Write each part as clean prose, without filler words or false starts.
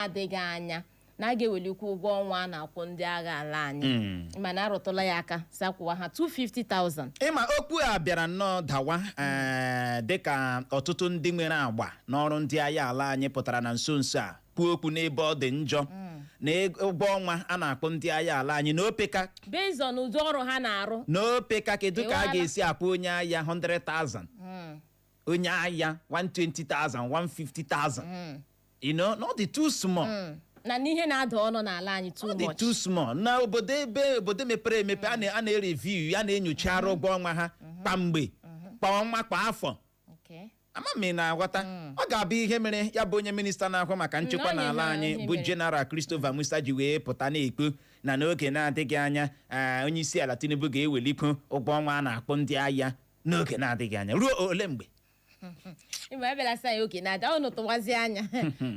Na-adịghị anya na a ga-ewelikwa ụgwọ ọnwa a na-akwụ ndị agha ala anyị, mana arụtụla ya aka si akwụwa ha 250,000. Ịma okwu a bịara nnọọ dawa dịka ọtụtụ ndị nwere agba n'ọrụ ndị agha ala anyị pụtara na nso nso a kwuo okwu n'ebe ọ dị njọ na ụgwọ ọnwa a na-akwụ ndị agha ala anyị na opeka. Based on ụdị ọrụ ha na-arụ. Na opeka, kedu ka a Ịwala. ga-esi akwụ onye agha 100,000, onye agha 120,000, 150,000? Not the too small. Na n'ihe na-ada ọnụ n'ala anyị too Ọ dị much. too small na obodo ebe obodo mepere emepe a na-ereview ya, na-enyocha arụ ụgwọ ọnwa ha kwa mgbe, kwa ọnwa, kwa afọ. Ama m ị na-aghọta. Ọ ga-abụ ihe mere ya bụ onye minista na-ahụ maka nchekwa Ọ n'ala ihe anyị ihe bụ mere. General Christopher Musa ji wee pụta na-ekwu na n'oge na-adịghị anya, onye isi ala Tinubu ga-ewelikwu ụgwọ ọnwa a na-akpọ ndị agha n'oge na-adịghị anya. Ruo ole mgbe? Ịma ebela sa ya oge na-adị ọnụ tụwazi anya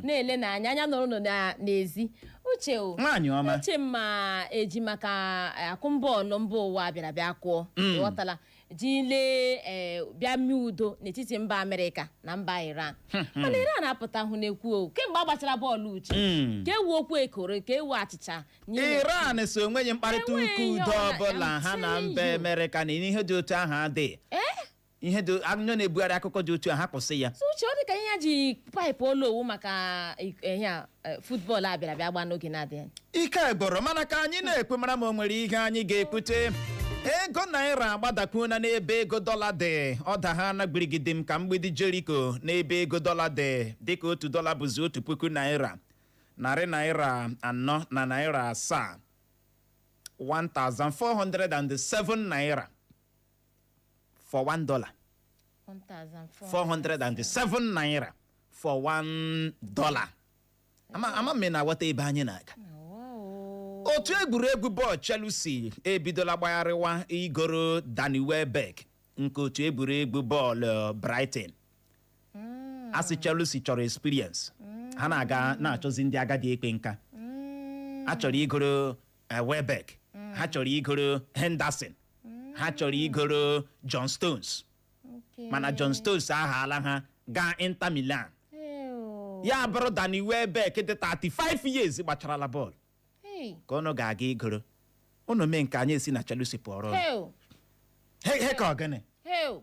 na-ele na anya anya nọrọ n'ezi uche o. Nwaanyị ọma. Uche ma eji maka akụmbọọlụ mba ụwa bịara bịa kụọ, ịghọtala, ji lee bịa mee udo n'etiti mba Amerịka na mba Iran, mana Iran apụtahụ na-ekwu o kemgbe a gbachara bọọlụ, uche ka ewu okwu ekoro ka ewu achịcha nye. Iran so onweghị mkparịta ụka Enweghị udo ihe ọbụla I'm ha na telling mba you. Amerịka na ihe dị otu ahụ adịghị. Ihe dị anyụ na-ebugharị akụkọ dị otu a, ha kwụsị ya. So uche, ọ dị ka ihe ya ji pipe ụlọ owu maka ihe a football a bịara bịa gba n'oge na-adịghị anya. Ike gwụrụ, mana ka anyị na-ekwe mara ma o nwere ihe anyị ga-ekwute. Ego naira agbadakwuola n'ebe ego dọla dị. Ọ da ha na gbirigide m ka mgbidi Jeriko n'ebe ego dọla dị, dịka 1 dọla bụzi 1,407 naira, 1407 naira for $1. 1400. 407 naira for $1. Ama m ị na-aghọta ebe anyị na-aga. Wow. Otu egwuregwu bọọlụ Chelsea ebidola gbagharịwa igoro Danny Welbeck nke otu egwuregwu bọọlụ Brighton. Asị Chelsea chọrọ experience, ha na-aga na-achọzi ndị agadi ekpe nka. A chọrọ igoro Welbeck, ha chọrọ igoro Henderson, ha chọrọ igoro John Stones. Mana John Stones ahaala ha gaa Inter Milan. Ew. Ya bụrụ Danny Welbeck dị 35 years gbacharala bọọlụ Hey. ka unu ga-aga igoro. Unu mee nke anyị esi na Chelsea pụọrọ unu. Hey. He ka ọ gịnị? Hey.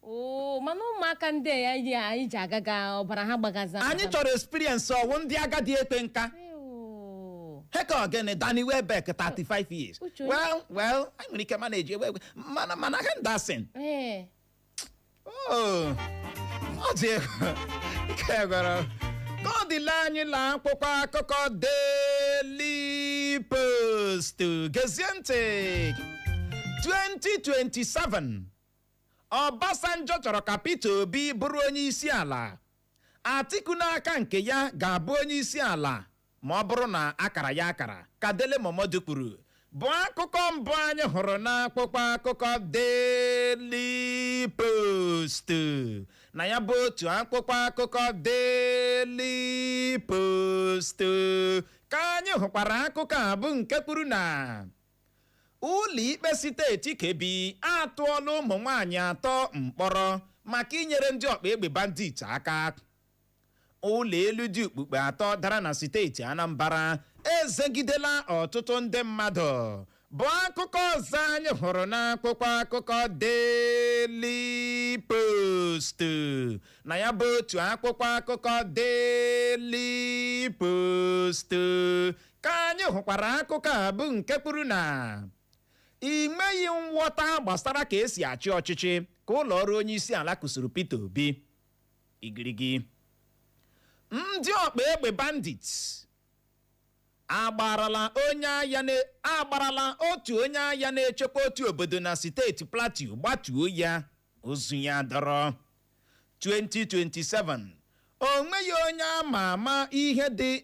Oo, mana ụmụaka ndị a anyị ji agaga ọbara ha gbagaza. Anyị chọrọ experience, ọwụ ndị agadi ekpe nka. Ew. He ka ọ gịnị? Danny Welbeck, 35 years. Uche, onye- Well, anyị nwere ike manage ewe mana Henderson. Ee. Oh, ọ dị egwu. Ike gwara ka ọ dịla anyị la akwụkwọ akụkọ Daily Post. Gezie ntị. 2027, Obasanjo chọrọ ka Peter Obi bụrụ onye isi ala. Atiku n'aka nke ya ga-abụ onye isi ala ma ọ bụrụ na akara ya akara, ka Dele Momodu kwuru, bụ akụkọ mbụ anyị hụrụ n'akwụkwọ akụkọ Daily Post. Na ya bụ otu akwụkwọ akụkọ Daily Post ka anyị hụkwara akụkọ a bụ nke kwuru na ụlọikpe steeti Kebbi atụọla ụmụ nwaanyị atọ mkpọrọ maka inyere ndị ọkpa egbe bandit aka. Ụlọ elu dị okpukpe atọ dara na steeti Anambra ezegidela ọtụtụ ndị mmadụ, bụ akụkọ ọzọ anyị hụrụ n'akwụkwọ akụkọ Daily Post. Na ya bụ otu akwụkwọ akụkọ Daily Post ka anyị hụkwara akụkọ a bụ nke kwuru na ị nweghị nghọta gbasara ka esi achị ọchịchị, ka ụlọ ọrụ onye isi ala kụsiri Peter Obi igirigi. Ndị ọkpa egbe bandits agbarala otu onye agha na-echekwa otu obodo na steeti Plateau gbatuo ya, ozu ya dọrọ. 2027, o nweghị onye ama ama ihe dị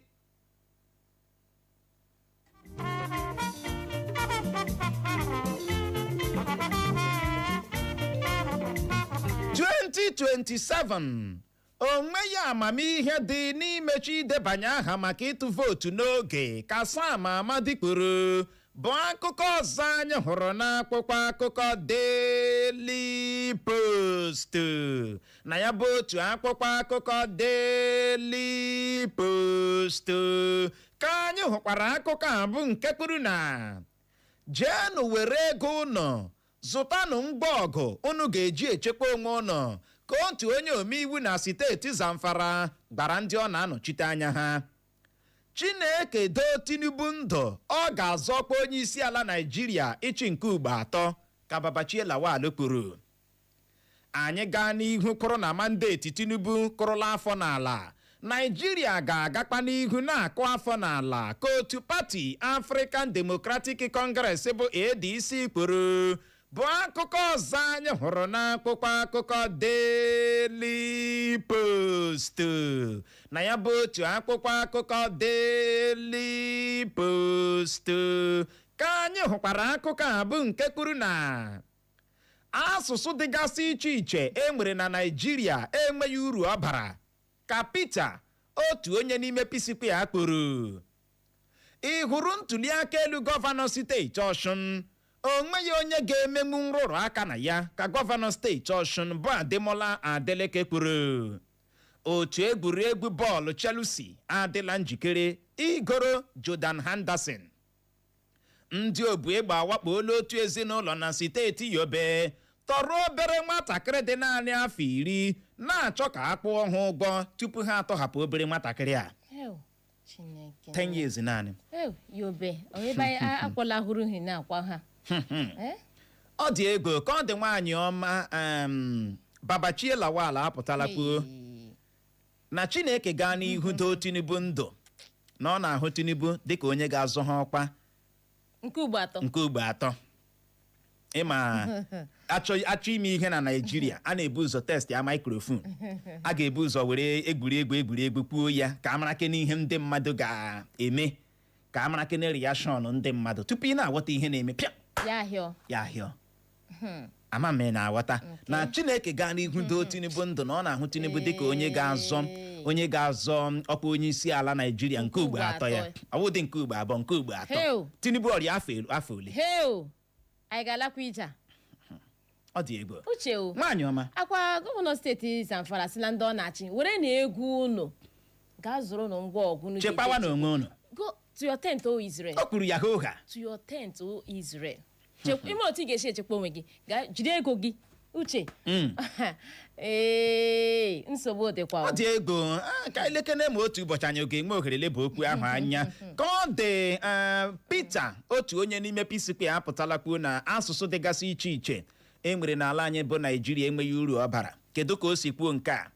2027, o nweghị amamihe dị n'imechi idebanye aha maka ịtụ vootu n'oge, ka Sam Amadi kwuru. Bụ akụkọ ọzọ anyị hụrụ n'akwụkwọ akụkọ Daily Post. Na ya bụ otu akwụkwọ akụkọ Daily Post ka anyị hụkwara akụkọ a, bụ nke kwuru na jeenụ were ego ụnọ zụtanụ ngwa ọgụ unu ga-eji echekwa onwe ụnọ, ka otu onye omeiwu na steeti Zamfara gbara ndị ọ na-anọchite anya ha. Chineke doo Tinubu ndụ, ọ ga-azọkwa onye isi ala Naijiria ịchị nke ugbo atọ, ka Babachie Lawal kwuru. Anyị gaa n'ihu kwụrụ na mandate Tinubu kụrụla afọ n'ala, Naijiria ga-agakwa n'ihu na-akụ afọ n'ala, ka otu pati African Democratic Congress bụ ADC kwuru. Bụ akụkọ ọzọ anyị hụrụ n'akwụkwọ akụkọ Daily Post. Na ya bụ otu akwụkwọ akụkọ Daily Post ka anyị hụkwara akụkọ a, bụ nke kwuru na asụsụ dịgasị iche iche e nwere na Naịjirịa enweghị uru ọ bara, ka Peter, otu onye n'ime PCP a, kpuru. Ị hụrụ ntụliaka elu gọvanọ steeti Ọshụn, o nweghị onye ga-emenwu nrụrụ aka na ya, ka gọvanọ steeti Ọshụn bụ Ademola Adeleke kwuru. Otu egwuregwu bọọlụ Chelsea adịla njikere igoro Jordan Henderson. Ndị obu egbe awakpola otu ezinụlọ na steeti Yobe, tọrọ obere nwatakịrị dị naanị afọ 10, na-achọ ka a kwụọ ha ụgwọ tupu ha atọhapụ obere nwatakịrị a. Ew, Chineke. 10 years naanị. Ew, Yobe, ọ ebe anyị akwalahụrụ hi na-akwa ha. Eh? Ọ dị ego ka ọ dị. Nwaanyị ọma, Babachie Lawal apụtala kwuo Hey. na Chineke gaa n'ihu doo Tinubu ndụ, na ọ na-ahụ Tinubu dịka onye ga-azọ ha ọkwa nke ugbo atọ. Nke ugbo atọ. Ịma achọ ime ihe na Naijiria, a na-ebu ụzọ test ya microphone, a ga-ebu ụzọ were egwuregwu egwuregwu kwuo ya ka amara kene ihe ndị mmadụ ga-eme, ka amara kene reaction ndị mmadụ tupu ị na-aghọta ihe na-eme pịa. Ya ahịọ. Ya ahịọ. Ama m ị na-aghọta na Chineke gaa n'ihu doo Tinubu ndụ, na ọ na-ahụ Tinubu dịka onye ga-azọ ọkwa onye isi ala Naijiria nke ugbo atọ ya. Ọ bụdị nke ugbo abụọ, nke ugbo atọ. Heo. Tinubu ọrịa afọ ole? Heo, anyị ga-alakwa ije a. Ọ dị egwu. Uche o. Nwaanyị ọma. Akwa gọvanọ steeti Zamfara sị na ndị ọ na-achị were na egwu unu gaa zụrụ nụ ngwa ọgụ unu ga-eji Chekwawa na onwe unu. Go to your tent, O Israel. O kwuru ya hoha. To your tent, O Israel. Ime otu ị ga-esi echekwa onwe gị, gaa jide ego gị, Uche. Ee, nsogbu dịkwa o. Ọ dị ego. Ka elekene ma otu ụbọchị anyị ga-enwe ohere leba okwu ahụ anya ka ọ dị. Peter, otu onye n'ime PCP, apụtala kwuo na asụsụ dịgasị iche iche e nwere n'ala anyị bụ Naijiria enweghị uru ọ bara. Kedu ka o si kwuo nke a?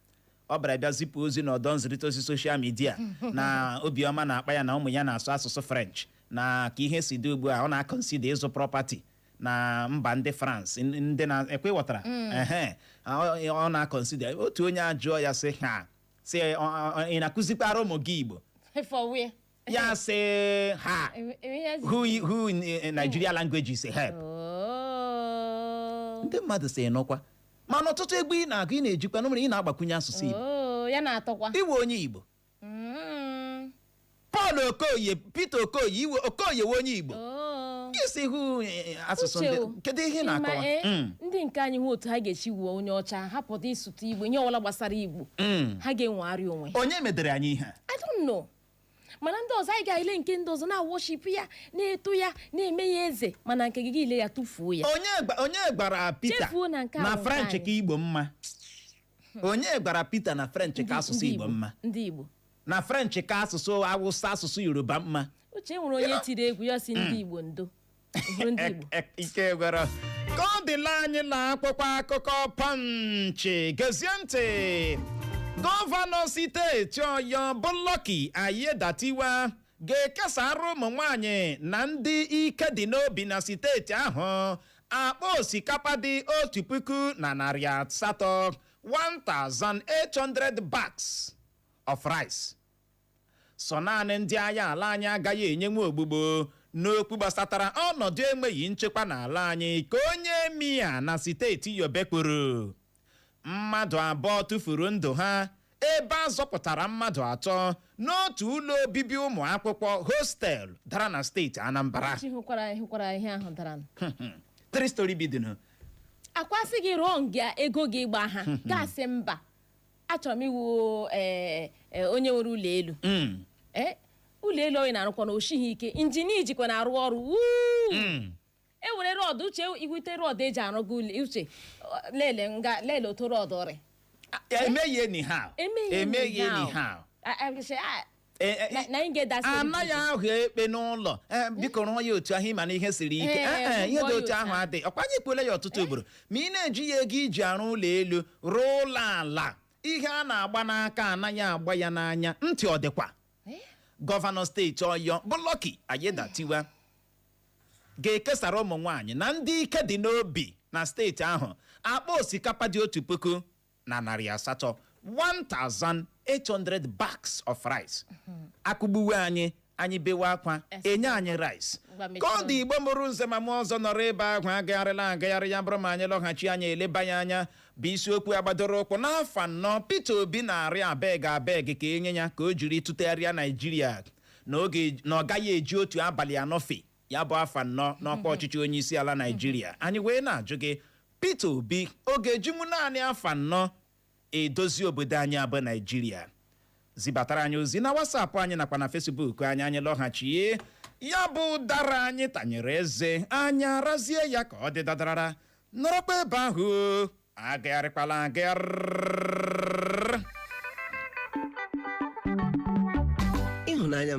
Ọ bịara bịa zipụ ozi n'ọdọ nzirịta ozi social media na obiọma na-akpa ya na ụmụ ya na-asụ asụsụ French, na ka ihe si dị ugbu a, ọ na-aconsider ịzụ property na mba ndị France ndị na-ekwe ghọtara ehe. Ọ na-aconsider. Otu onye ajụọ ya sị ha sị, "Ị na-akụzikwara ụmụ gị Igbo?" For where? Ya sị ha, "Who in Nigeria language is help?" Oh. Ndị mmadụ sị nụkwa, mana ọtụtụ egwu ị na-agụ, ị na-ejikwa n'ụmụ ị na-agbakwunye asụsụ Igbo. Oh, ya na-atọkwa. Iwe onye Igbo. Paul Okoye, Peter Okoye, iwe Okoye we onye Igbo. Oh. Gị si hụ asụsụ Uche ndị o, kedu ihe ị ịma, na-akọwa? Ndị nke anyị hụ otu ha ga-esi wuo onye ọcha, hapụta ịsụtụ Igbo, ihe ọbụla gbasara Igbo, ha ga-enwegharị onwe. Onye medere anyị ihe a? I don't know. Mana ndị ọzọ, anyị ga-ele nke ndị ọzọ na-worship ya, na-eto ya, na-eme ya eze, mana nke gị, gị ile ya tụfuo ya. Onye gwara Peter Chefuo na nke a na bụ nke French anyị. ka Igbo mma? Onye gwara Peter na French ka asụsụ Ndị Igbo mma? Ndị Igbo. Na French ka asụsụ Awụsa, asụsụ Yoruba mma? Uche, nwere onye tiri egwu ya si ndị Igbo ndo. Hụrụ ndị Igbo. Ike gwara ka ọ dịla. Anyị na akwụkwọ akụkọ Punch. Gezie ntị. Gọvanọ steeti Ọyọ bụ Lucky Aiyedatiwa ga-ekesara ụmụ nwanyị na ndị ike dị n'obi na steeti ahụ akpa osikapa dị 1800, 1800 bags of rice. Sọ naanị ndị agha ala anyị agaghị enyenwe ogbugbo n'okwu gbasatara ọnọdụ enweghị nchekwa n'ala anyị, ka onye emir na steeti Yobe kwuru. Mmadụ 2 tụfuru ndụ ha. Ebe a zọpụtara mmadụ atọ n'otu ụlọ obibi ụmụ akwụkwọ hostel dara na steeti Anambra. Chi hụkwara ihe ahụ dara. Three story building. Akwasị gị rụọ nga ego gị gba ha gasị mba, achọrọ m iwu onye nwere ụlọ elu. Ụlọ elu onye na-arụkwa na oshighi ike, injinia jikwa na-arụ ọrụ wuu. E were rod, uche, iwute rod eji arụgo ụlọ, uche, lele nga lele otu rod ọrị. Emeghị anyhow. Emeghị. Emeghị anyhow. Na anyị ga-edasi. Anaghị ahụ ekpe n'ụlọ. Biko rụọ ya otu ahụ, ịma na ihe siri ike. Ihe rụọ dị ya otu otu ahụ ahụ. adịghị. Ọkwa anyị kwuola ya ọtụtụ ugboro, ma ị na-eji ya ego iji arụ ụlọ elu rụọ ụlọ ala, ihe a na-agba n'aka anaghị agba ya n'anya. Ntị ọ dịkwa? Gọvanọ steeti Ọyọ bụ Lucky Aiyedatiwa ga-ekesara ụmụ nwaanyị na ndị ike dị n'obi na steeti ahụ akpa osikapa dị 1800, 1800 bags of rice. Akụgbuwe anyị, anyị bewe akwa, enye anyị rice. Ngwa, mechie Ka ọ dị, Igbo mụrụ nze ma mụọ ọzọ, nọrọ ebe ahụ agagharịla agagharị. Ya bụrụ ma anyị lọghachi, anyị eleba ya anya bụ isiokwu agbadoro ụkwụ n'afọ 4 Peter Obi na-arịọ abeg abeg ka enye ya ka o jiri tụtegharịa Naijiria, na oge na ọ gaghị eji otu abalị anọfe ya bụ afọ 4 n'ọkwa ọchịchị onye isi ala Naijiria. Anyị wee na-ajụ gị, Peter Obi ọ ga-ejinwu naanị afọ 4 edozi obodo anyị abụ Naijiria? Zibatara anyị ozi na WhatsApp anyị nakwa na Facebook anyị. Anyị lọghachie, ya bụ ụdara anyị tanyere eze, anyị arazie ya ka ọ dị dadarara. Nọrọkwa ebe ahụ o, agagharịkwala agagharị. Ịhụnanya.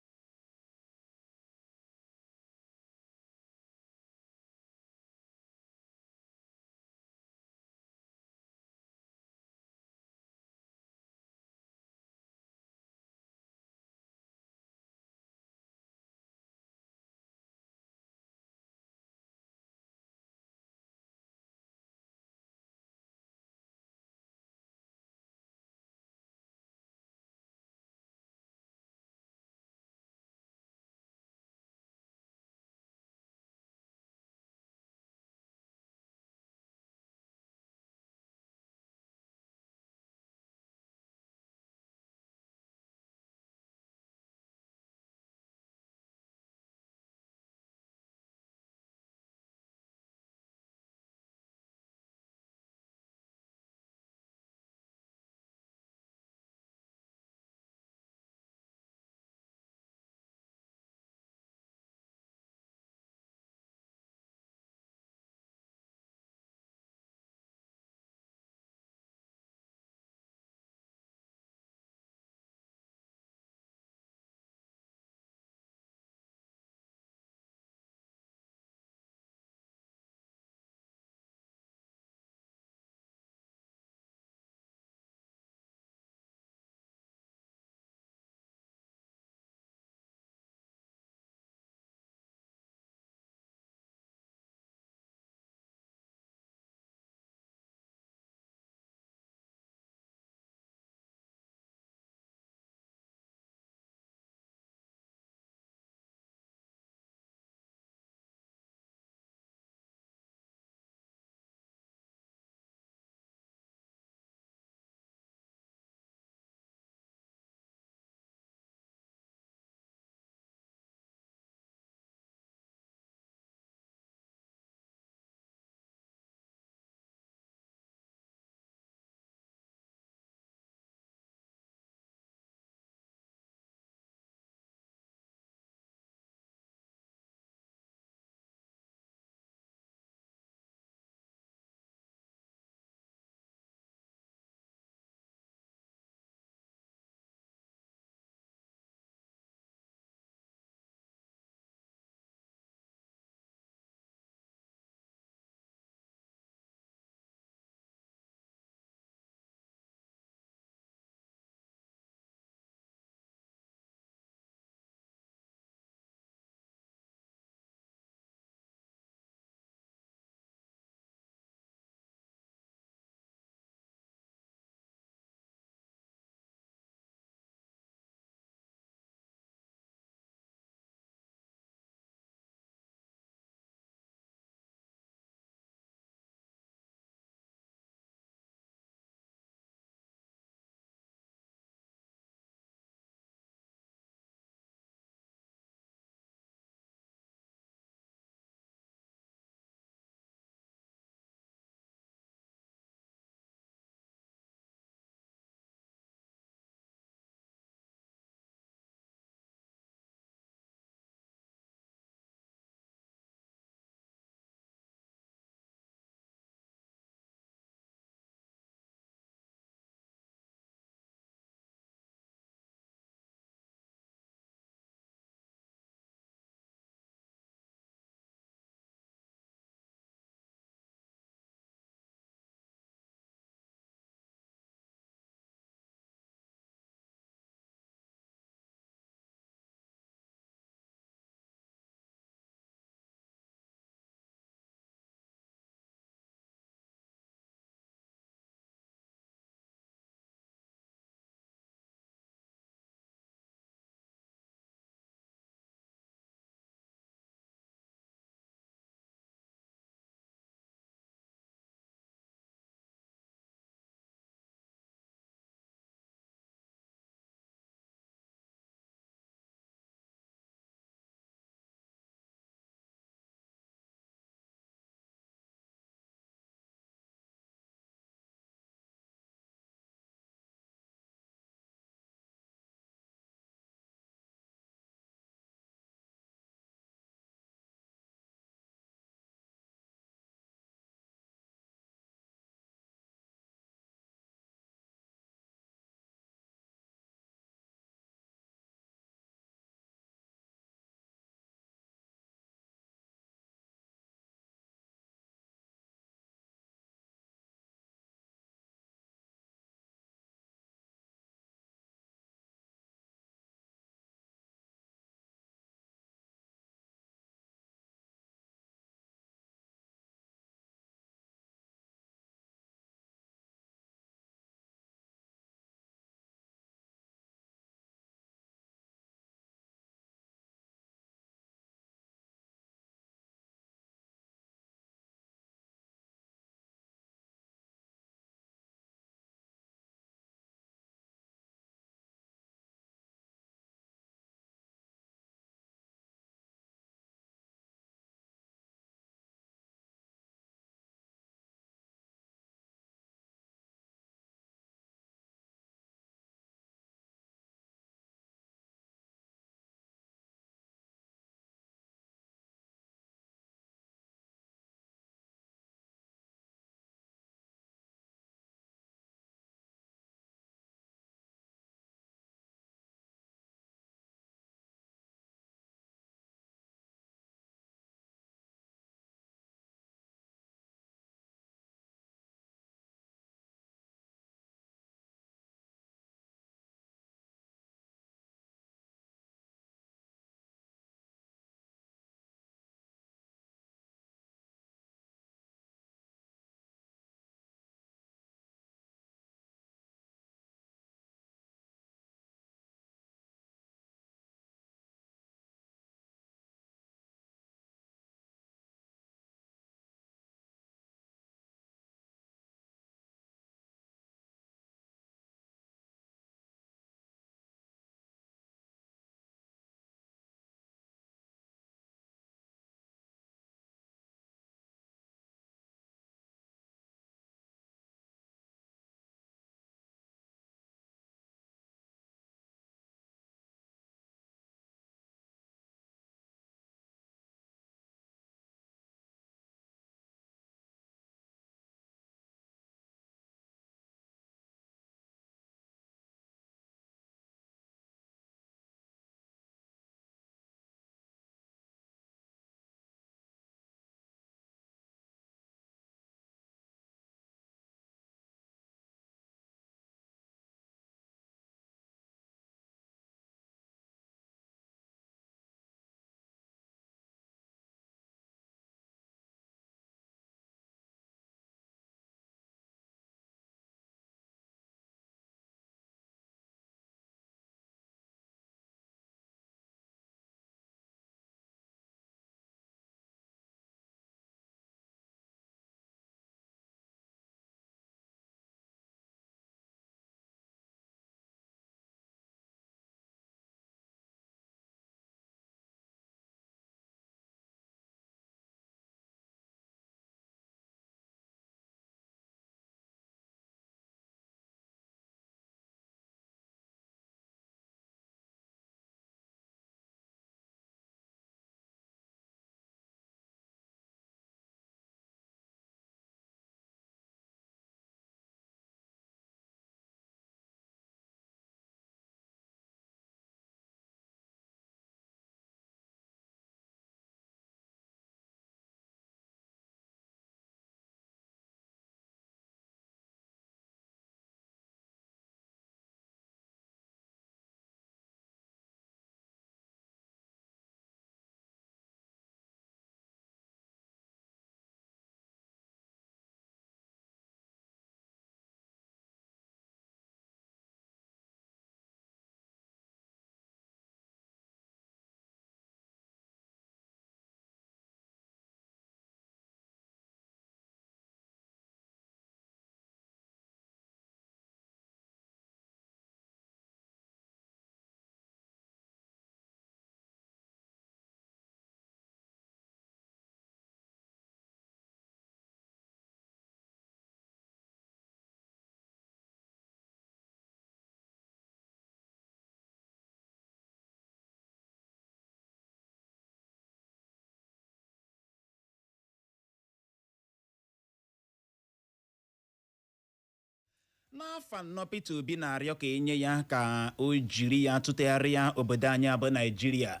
N'afọ 4 Peter Obi na-arịọ ka enye ya ka o jiri ya tụtegharịa obodo anyị abụ Naijiria,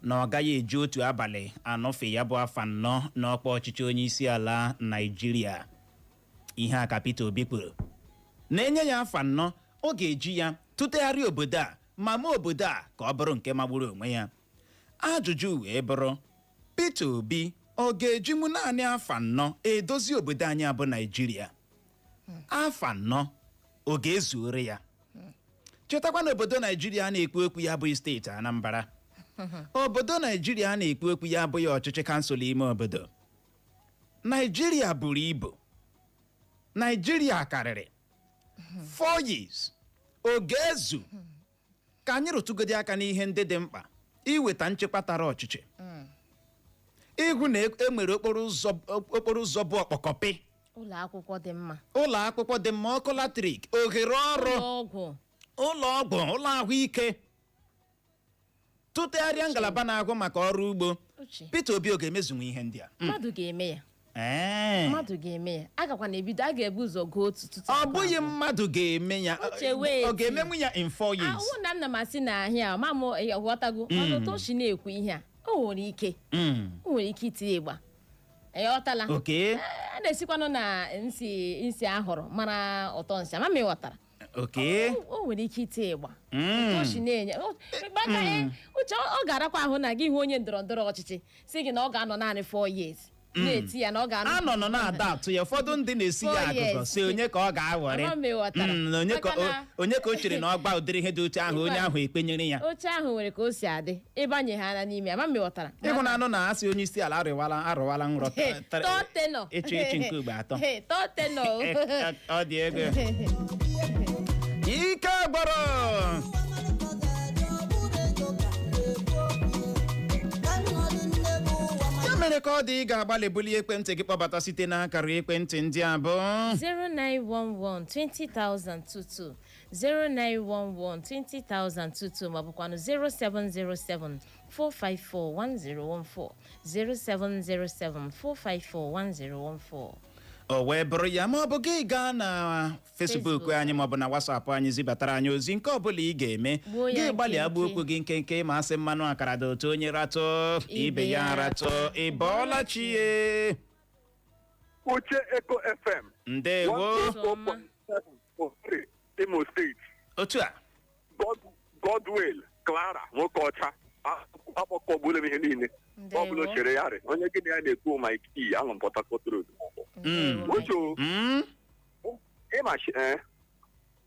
na ọ gaghị eji otu abalị anọfe ya bụ afọ 4 n'ọkwa ọchịchị onye isi ala Naijiria. Ihe a ka Peter Obi kwuru, na-enye ya afọ 4, ọ ga-eji ya tụtegharịa obodo a ma mee obodo a ka ọ bụrụ nke magburu onwe ya. Ajụjụ wee bụrụ, Peter Obi ọ ga-ejinwu naanị afọ 4 edozi obodo anyị abụ Naijiria? Afọ 4 ọ ga-ezuore ya? Chetakwa na obodo Naijiria a na-ekwu okwu ya abụghị steeti Anambra. Obodo Naijiria a na-ekwu okwu ya abụghị ọchịchị kansụl ime obodo. Naijiria buru ibu, Naijiria karịrị. 4 years ọ ga-ezu? Ka anyị rụtụgodi aka n'ihe ndị dị mkpa: iweta nchekwa tara ọchịchị, ịhụ na e nwere okporo ụzọ bụ ọkpọkọpị, ụlọ akwụkwọ dị mma, ụlọ akwụkwọ dị mma, ọkụ latrik, ohere ọrụ, ụlọ ọgwụ, ụlọ ọgwụ, ụlọ ahụike, tụtegharịa ngalaba na-agụ maka ọrụ ugbo. Uche. Peter Obi ọ ga-emezunwu ihe ndị a? Mmadụ ga-eme ya. Ee. Mmadụ ga-eme ya. A gakwa na ebido, a ga-ebu ụzọ gụọ otu tutu Ọ agụọ bụghị abụọ. Mmadụ ga-eme ya. Uche, wait. Ọ ga-emenwu ya in 4 years? Ahụ na nna m asị na ahịa ma m ghọtago, mana otu o si na-ekwu ihe a, o nwere ike o nwere ike itinye ịgba, ịghọtala? Okay. A na-esikwanụ na nsị nsị ahụrụ mara ụtọ nsị ama m, ịghọtara? Okay. O nwere ike ite ịgba. Otu o si na-enye maka uche, ọ ga-arakwa ahụ na gị hụ onye ndọrọ ndọrọ ọchịchị si gị na ọ ga-anọ naanị 4 years, na-eti ya na ọ ga-anọ. Anọ nọ na-ada atụ ya. ụfọdụ ndị na-esi ya Four agụgọ years. si onye ka ọ ga-aghọrị. Ama m, ịghọtara. Na onye ka Maka na- onye ka o chere na ọ gba ụdịrị ihe dị otu ahụ, onye ahụ ekpenyere ya. Oche ahụ nwere ka o si adị, ịbanye ha na n'ime, ama m, ịghọtara? Ịhụnanụ na asị onye isi ala arụwala nrọ Tọọ tenọ. Ịchụ ịchụ nke ugbo atọ. Tọọ tenọ. Ọ dị ego ike gbọrọ. Ya mere ka ọ dị, ị ga-agbalị bulie ekwentị gị kpọbata site n'akara ekwentị ndị abụọ: 0911 20022, 0911 20022, maọbụkwanụ 0707 454 1014, 0707 454 1014. O wee bụrụ ya, ma ọ bụ gị gaa na Facebook Facebook. anyị, maọbụ na WhatsApp anyị, zibatara anyị ozi. Nke ọbụla ị ga-eme, Gbuo ya gị gbalịa gbuo nkenke. okwu gị nkenke, ma asị mmanụ akara dị otu onye ratụ ibe ya ratụ. Ị bọọla chi ye? Uche, Eco FM. Ndewo. 104.7 Owerri, Imo State. Otu a. Godwill Clara nwoke ọcha akpọkọgbuola m ihe niile. Ndewo. Ọ bụla o chere ya rị onye gị na ya na-ekwu, Mike E anọ m Port Harcourt Road. Ndewo. Uche o, ịmachi ee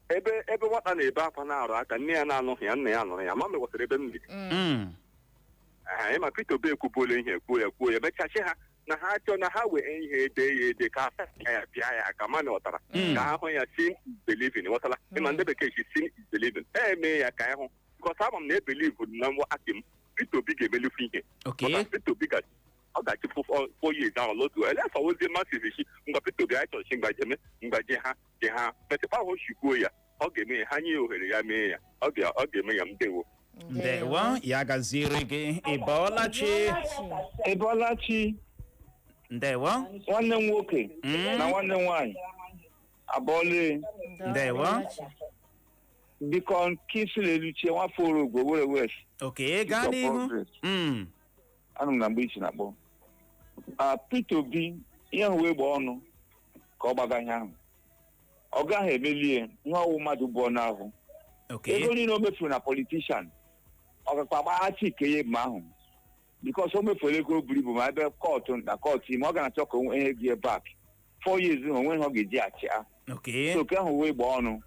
ebe nwata na-ebe akwa na-arụ aka nne ya na-anụghị ya, nna ya nụrụ ya, ma m ghọtara ebe m bi. Ee, ịma Peter Obi ekwubuola ihe, kwuo ya, kwuo ya, mechachi ha na ha chọọ na ha wee ihe ede ya ede ka ha ya pịa ya aka, mana ghọtara ka ha hụ ya. Seeing is believing, ghọtara? Ịma ndị bekee si "seeing is believing". E mee ya ka ịhụ, because ama m na ebelieve na nwa akị m Peter Obi ga-emelikwu ihe. Maka Peter Obi ọ ga-achịpụ 4 years ahụ lotu elefawozie masses shi ngwa Peter Obi anyị chọrọ chi mgbaje mgbaje ha je ha metụkpa ahụ shikwuo ya, ọ ga-eme ya. Ha nye ya ohere ya mee ya, ọ ga-eme ya. Ndewo. Ndewo, ya gaziere gị. Ị bọọla chi? Ị bọọla chi? Ndewo. Nwanne m nwoke na nwanne m nwaanyị, abọọla. Ndewo. Biko, Kingsley Eluchie, nwafọ Orogbo, Owerri West. Okay, gaa Bishop n'ihu. Progress. Anụ m na mgbe ichi na-akpọ a Peter Obi, ihe ahụ wee gba ọnụ ka ọ gbaga ihe ahụ, ọ gaghị emelie ihe ọwụ mmadụ bụ ọnụ ahụ. Ego niile o mefuru na politician, ọ gakwa agbaghachi ike ya ma ahụ, because o mefuru ego buru ibu ma ebe kọtụ na kọtụ ime, ọ ga na-achọ ka o nwee ego ya back. 4 years na onwe ihe ọ ga-eji achị a. So oke ahụ wee gba ọnụ.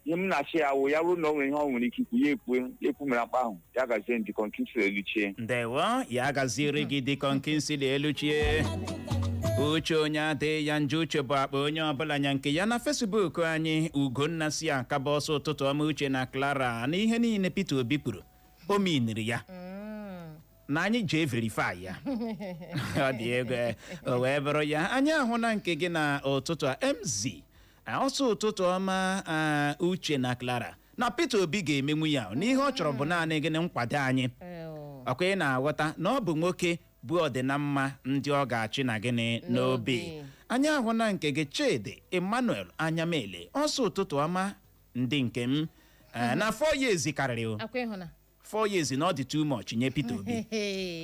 Ihe m na-achị ya wụ ya bụrụ na o nwere ihe ọ nwere ike ikwu, ya ekwue, ya ekwu mere akpa ahụ. Ya gazie, ndị kọnkinsịl Eluchie. Ndewo, ya gaziere gị, dịkọ Kingsley Eluchie. Uche onye adịghị ya njọ, uche bụ akpa onye ọbụla nya nke ya. Na Facebook anyị, Ugonna si akaba ọsọ, ụtụtụ ọma Uche na Clara, na ihe niile Peter Obi kwuru, o miniri ya na anyị jee verify ya. Ọ dị ego. O wee bụrụ ya, anyị ahụ na nke gị na ụtụtụ a. Mz ọsọ, ụtụtụ ọma, Uche na Clara, na Peter Obi ga-emenwu ya, na ihe ọ chọrọ bụ naanị gịnị? Nkwado anyị. Ọkwa ị na-aghọta na ọ bụ nwoke. bụ ọdịnamma ndị ọ ga-achị na gịnị n'obi. N'obi. Anyị ahụ na nke gị, Chidi Emmanuel Anyamele, ọsọ ụtụtụ ọma ndị nke m. Na 4 years karịrị o. Akwa ịhụna. 4 years na ọ dị too much nye Peter Obi.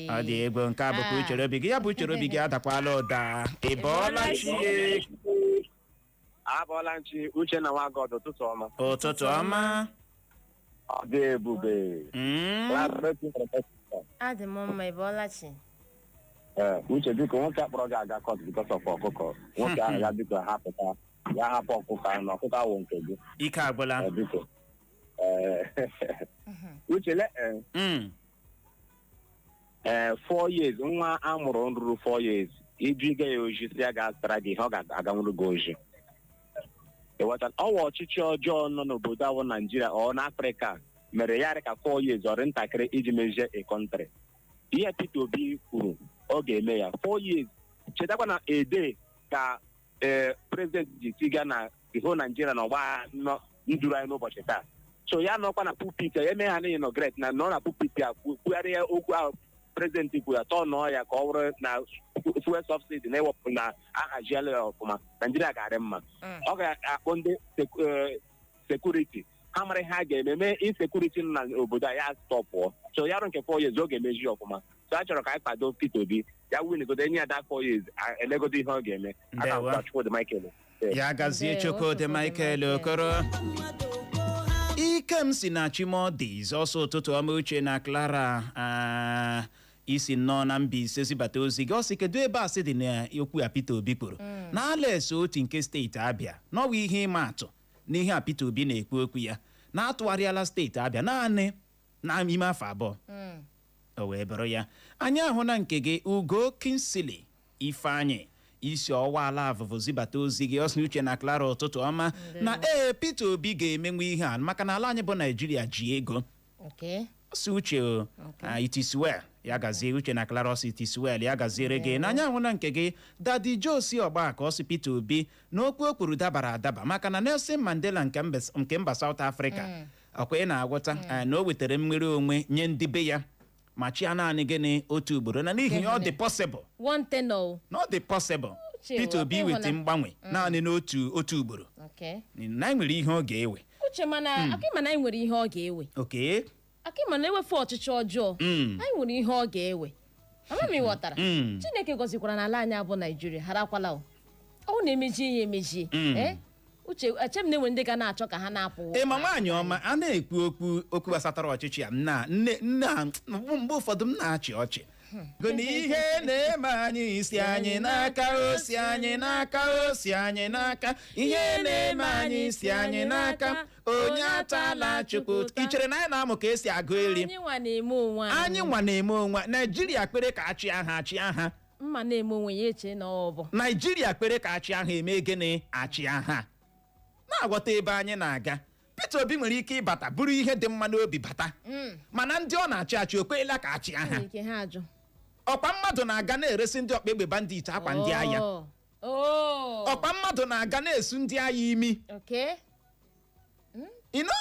Ọ dị egwu. Nke a bụkwa uchere obi gị, ya bụ uchere obi gị adakwala ụda. Ị bọọla chi ye? Abọọla nchi, Uche na Nwagọd, ụtụtụ ọma. Ụtụtụ ọma. Ọ dị ebube. Adị m mma, ị bọọla chi? Ee, Uche, biko, nwoke akpọrọ gị aga court because of ọkụkọ, nwoke ahụ ya biko hapụta ya, hapụ ọkụkọ ahụ na ọkụkọ ahụ nke gị. Ike agwụla. Ee, biko. Ee, Uche, le ee ee 4 years, nwa amụrụ ruru 4 years, ijuga ya oji si ya ga-asara gị ihe, ọ ga-aganwuru gị oji. Ịghọta ọwa ọchịchị ọjọọ nọ n'obodo ahụ Naijiria ọ n'Afrịka mere ya dị ka 4 years ọrị ntakịrị iji mezie a country. Ihe Peter Obi kwuru ọ ga-eme ya 4 years, chetakwa na ede ka ee president ji tiga na the whole Nigeria na ọgba nọ nduru anyị n'ụbọchị taa. So ya nọkwa na pulpit ya eme ha n'ihi inaugurate na nọ na pulpit ya kwugharịa okwu ahụ president kwuru ya, tọọ nọọ ya ka ọ bụrụ na fuel subsidy na-ewepụ na ahaziela ya ọfụma, Naijiria ga-adị mma. Ọ ga-akpọ ndị security ha mara ihe a ga-eme mee insecurity nọ na obodo a ya stopụọ. So ya rụ nke 4 years ọ ga-emeji ọfụma. So a chọrọ ka anyị kwado Peter Obi, ya win godo, enye ya da 4 years, elegodo ihe ọ ga-eme. Aka Ndewo. m Chukwudi Michael. Ya gazie. Ndewo, Chukwudi Chukwudi Michael. Michael. Okoro Ikem si na Chimodis, ọsọ ụtụtụ ọma Uche na Clara. Isi nnọọ na Mbaise zibata ozi gị, ọ sị kedu ebe asị dị na okwu a Peter Obi kwuru na Alex Otti nke steeti Abịa n'ọwa ihe ịma atụ n'ihe a Peter Obi na-ekwu okwu ya na-atụgharịala steeti Abịa naanị n'ime afọ 2. O wee bụrụ ya, anyị ahụ na nke gị, Ugo Kinsili Ifeanyị, isi ọwa ala avụvụ zibata ozi gị, ọsị Uche na Clara, ụtụtụ ọma. Na ee, Peter Obi ga-emenwe ihe a maka na ala anyị bụ Naijiria ji ego. Ọsị Uche o, it is well, ya gazie. Uche na Clara, ọsị it is well, ya gaziere gị. Na anyị ahụ na nke gị, Daddy Josi Ọgba, ka ọsị Peter Obi na okwu o kwuru dabara adaba maka na Nelson Mandela nke mba South Africa, ọkwa ị na-agwọta, na o wetara mmeri onwe nye ndị be ya ma chia naanị gịnị otu ugboro, na n'ihi ya ọ dị possible. One tenor. Na ọ dị possible Uche, Peter Obi ọkwa weta mgbanwe naanị n'otu otu ugboro. Na anyị nwere ihe ọ ga-ewe. Uche, mana aka ịma na anyị nwere ihe ọ ga-ewe. Aka ịma na ewefu ọchịchị ọjọọ, anyị nwere ihe ọ ga-ewe. Ama m ịghọtara. Chineke gọzikwara n'ala anyị abụ Naijiria, harakwala o ọ na-emejie ya emejie. Eh? Uche, eche m na enwere ndị ga na-achọ ka ha na-apụ. Ịma nwaanyị ọma, a na-ekwu okwu okwu gbasatara ọchịchị a, m na nne nna mgbe ụfọdụ m na-achị ọchị gụna ihe na-eme anyị isi anyị n'aka, o si anyị n'aka, o si anyị n'aka, ihe na-eme anyị isi anyị n'aka, onye atala Chukwu. Ị chere na anyị na-amụ ka esi agụ eri? Anyị nwa na-eme onwe anyị. Anyị nwa na-eme onwe. Naijiria kpere ka achị aha, achị aha. Mma na-eme onwe ya eche na ọ bụ Naijiria kpere ka achị aha, eme gịnị? Achị aha. Na-aghọta ebe anyị na-aga, Peter Obi nwere ike ịbata bụrụ ihe dị mma n'obi bata, mana ndị ọ na-achị achị o kweela ka achị aha? Nwere ike ha ajụ. Ọkwa mmadụ na-aga na-eresi ndị ọkpa egbe bandit akwa ndị agha. Oh. Oh. Ọkwa mmadụ na-aga na-esu ndị agha imi. Ino.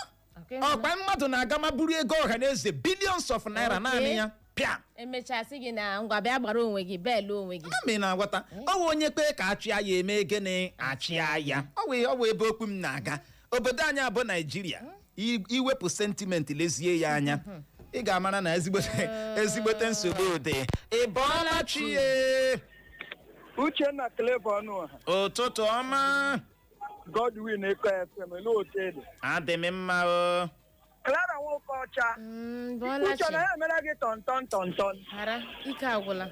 Ọkwa mmadụ na-aga ma buru ego ọha na eze, billions of naira, naanị ya pịa. Emechaa sị gị na ngwa, bịa gbara onwe gị beelụ onwe gị. Amị na-aghọta ọwụ onye kpee ka achịa ya, eme gịnị? Achịa ya. Ọwụ ebe okwu m na-aga, obodo anyị abụ Naijiria, iwepụ sentiment, lezie ya anya, ị ga-amara na ezigbote ezigbote nsogbu dị. Ị bọọla chi ye? Uchenna Clever Ọnụọha. Ụtụtụ ọma. Godwin Eko FM, ele otu ede. Adị m mma o. Clara nwoke ọcha. Bọọla Uche chi. na ya emela gị tọntọn tọntọn. Hara ike agwụla.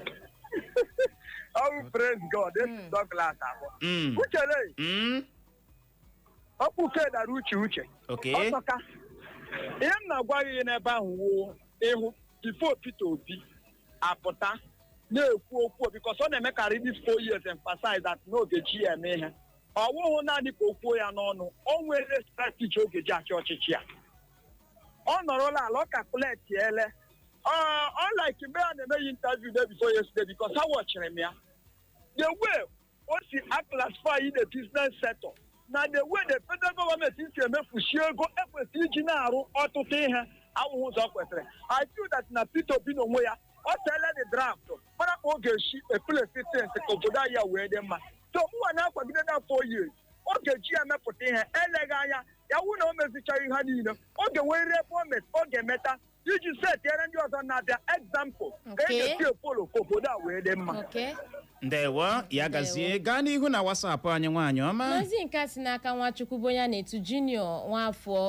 Ọwụ praise God, esi Douglas abụọ. Uchele, ọkpụke dara uche uche. Ọtọka. Ihe m na-agwa gị n'ebe ahụ wuo ịhụ before Peter Obi apụta na-ekwu okwu, because ọ na-emekarị this 4 years emphasize that n'oge ji ya eme ihe. Ọ wụghụ naanị ka o kwuo ya n'ọnụ, o nwere strategy oge ji achị ọchịchị a. Ọ nọrọla ala, ọ calculate ele. Ọ like mgbe a na-eme ya interview day before yesterday, because ha watchịrị m ya. The way o si a classify the business sector na the way the federal government si emefusi ego ekwesịrị iji na-arụ ọtụtụ ihe awụghị ụzọ kwesịrị. I feel that na Peter Obi n'onwe ya ọ teela the draft mana ka ọ ga-esi e-place things ka obodo anyị a wee dị mma. So mụnwa na-akwagide na 4 years ọ ga-eji ya mepụta ihe. Eleghị anya ya wụ na o mezichaghị ha niile, ọ ga-enwerịrị ebe ọ ga-emeta iji setiere ndị ọzọ na-abịa example ka e ga-esi e-follow ka obodo a wee dị mma. Ndewo, ya gazie. Gaa n'ihu na WhatsApp anyị, nwaanyị ọma. N'ozi nke a si n'aka Nwachukwu bụ onye a na-etu Junior Nwafọ.